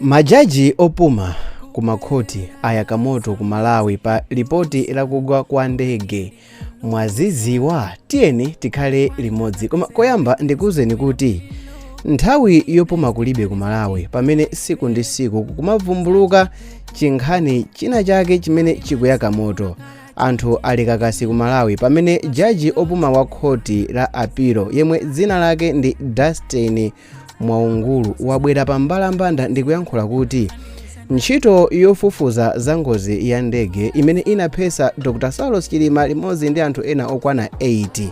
Majaji opuma ku makhoti ayaka moto ku Malawi pa lipoti lakugwa kwa ndege. Mwaziziwa? Tiyeni tikhale limodzi, koma koyamba ndikuwuzeni kuti nthawi yopuma kulibe ku Malawi, pamene siku ndi siku kumavumbuluka chinkhani china chake chimene chikuyaka moto. Anthu ali kakasi ku Malawi pamene jaji opuma wa khoti la apilo, yemwe dzina lake ndi Dustin Mwaungulu, wabwera pa mbalambanda ndi kuyankhula kuti ntchito yofufuza za ngozi ya ndege imene inaphetsa Dr Saulos Chilima limodzi ndi anthu ena okwana 8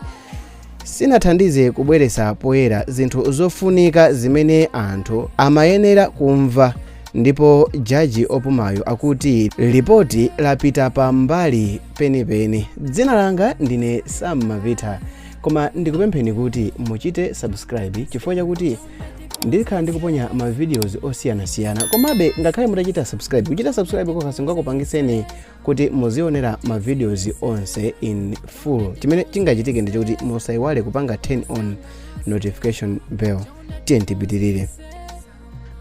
sinathandize kubweretsa poyera zinthu zofunika zimene anthu amayenera kumva. Ndipo jaji opumayo akuti lipoti lapita pa mbali penipeni. Dzina langa ndine Sam Mavita, koma ndikupempheni kuti muchite subscribe chifukwa chakuti ndikhala ndikuponya ma videos osiyanasiyana. Komabe ngakhale mutachita subscribe, kuchita subscribe kokha singakupangiseni kuti muzionera ma videos onse in full. Chimene chingachitike ndi chokuti musayiwale kupanga turn on notification bell. Tiye tipitirire.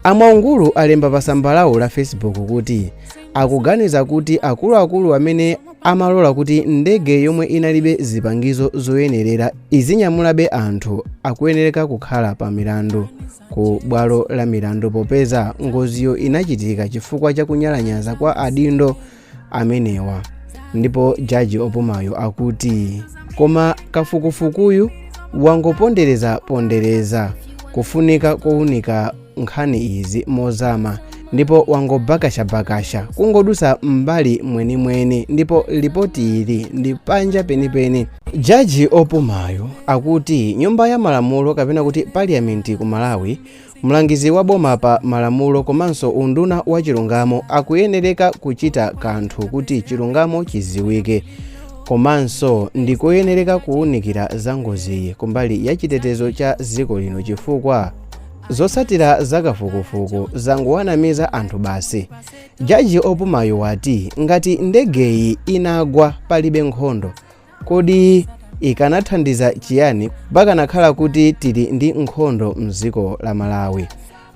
Amwaungulu alemba pa tsamba lawo la Facebook kuti akuganiza kuti akuluakulu amene amalola kuti ndege yomwe inalibe zipangizo zoyenerera izinyamulabe anthu akuyenereka kukhala pa milandu ku bwalo la milandu, popeza ngoziyo inachitika chifukwa cha kunyalanyaza kwa adindo amenewa. Ndipo jaji opumayo akuti koma kafukufukuyu wangopondereza pondereza kufunika kowunika nkhani izi mozama, ndipo wangobakashabakasha kungodusa mbali mwenimweni, ndipo lipoti ili ndi panja penipeni. Jaji opumayo akuti nyumba ya malamulo, kapena kuti parliament ku Malawi, mlangizi wa boma pa malamulo komanso unduna wa chilungamo akuyenereka kuchita kanthu kuti chilungamo chiziwike, komanso ndikoyenereka kuwunikira za ngoziyi kumbali ya chitetezo cha dziko lino, chifukwa zotsatira zakafukufuku zangowanamiza anthu basi. Jaji opumayo wati ngati ndegeyi inagwa palibe nkhondo, kodi ikanathandiza chiyani pakanakhala kuti tili ndi nkhondo mdziko la Malawi?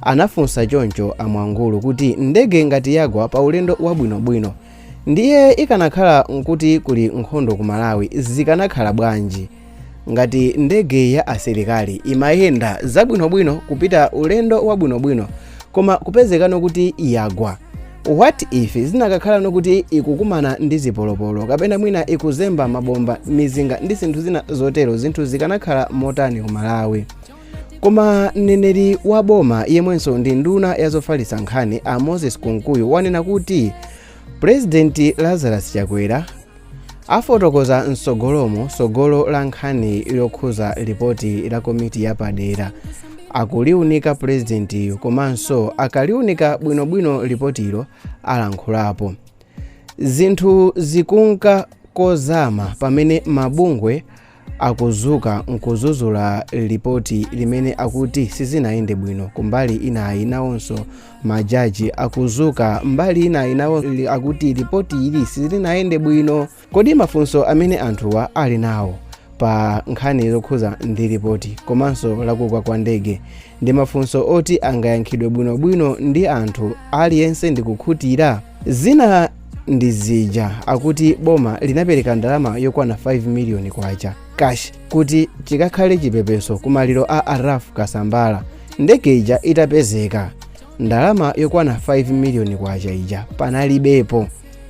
Anafunsa choncho Amwangulu kuti ndege ngati yagwa pa ulendo wabwinobwino, ndiye ikanakhala nkuti kuli nkhondo ku Malawi zikanakhala bwanji? Ngati ndege ya asilikali imayenda zabwinobwino kupita ulendo wabwinobwino, koma kupezekano kuti yagwa, what if zinakakhala kuti ikukumana ndi zipolopolo kapena mwina ikuzemba mabomba, mizinga ndi zinthu zina zotero, zinthu zikanakhala motani ku Malawi? Koma mneneri wa boma yemwenso ndi nduna ya zofalitsa nkhani, a Moses Kunkuyu, wanena kuti Purezidenti Lazarus Chakwera afotokoza mtsogolomo tsogolo la nkhani yokhuza lipoti la komiti yapadera. Akuliunika purezidentiyo, komanso akaliunika bwinobwino lipotilo alankhulapo. Zinthu zikunka kozama pamene mabungwe akuzuka nkuzuzula lipoti limene akuti sizinayende bwino. Kumbali inayi nawonso majaji akuzuka, mbali inayi nawo akuti lipoti ili silinayende bwino. Kodi mafunso amene anthuwa ali nawo pa nkhani zokhuza ndi lipoti komanso lakugwa kwa ndege ndi mafunso oti angayankhidwe bwinobwino ndi anthu aliyense ndikukhutira? Zina ndi zija akuti boma linapereka ndalama yokwana 5 miliyoni kwacha cash kuti chikakhale chipepeso kumaliro a Araf Kasambala. Ndege ija itapezeka, ndalama yokwana 5 miliyoni kwacha ija panalibepo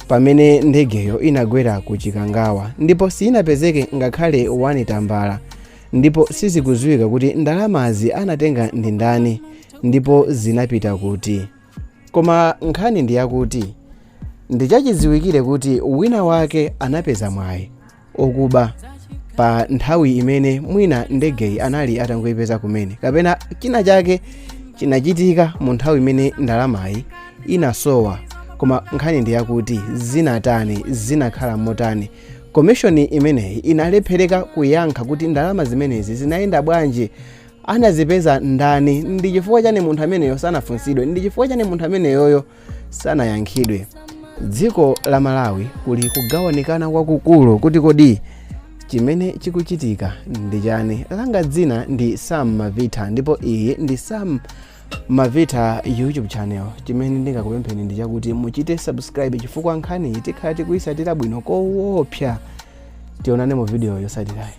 pamene ndegeyo inagwera ku Chikangawa, ndipo sinapezeke ngakhale 1 tambala, ndipo sizikudziwika kuti ndalamazi anatenga ndi ndani ndipo zinapita kuti. Koma nkhani ndi yakuti ndichachidziwikire kuti wina wake anapeza mwayi okuba pa nthawi imene mwina ndegeyi anali atangoyipeza kumene, kapena china chake chinachitika mu nthawi imene ndalamayi inasowa. Koma nkhani ndi yakuti zinatani, zinakhala motani? Komishoni imeneyi inalephereka kuyankha kuti ndalama zimenezi zinayenda bwanji, anazipeza ndani, ndi chifukwa chani munthu ameneyo sanafunsidwe, ndi chifukwa chani munthu ameneyoyo sanayankhidwe. Dziko la Malawi kuli kugawanikana kwakukulu kuti kodi chimene chikuchitika ndi chani? Langa dzina ndi Sam Mavita, ndipo iyi ndi Sam Mavita YouTube channel. Chimene ndingakupempheni ndi chakuti muchite subscribe, chifukwa nkhaniyi tikhala tikuyisatira bwino koopsa. Tionane mu video yosatirayi.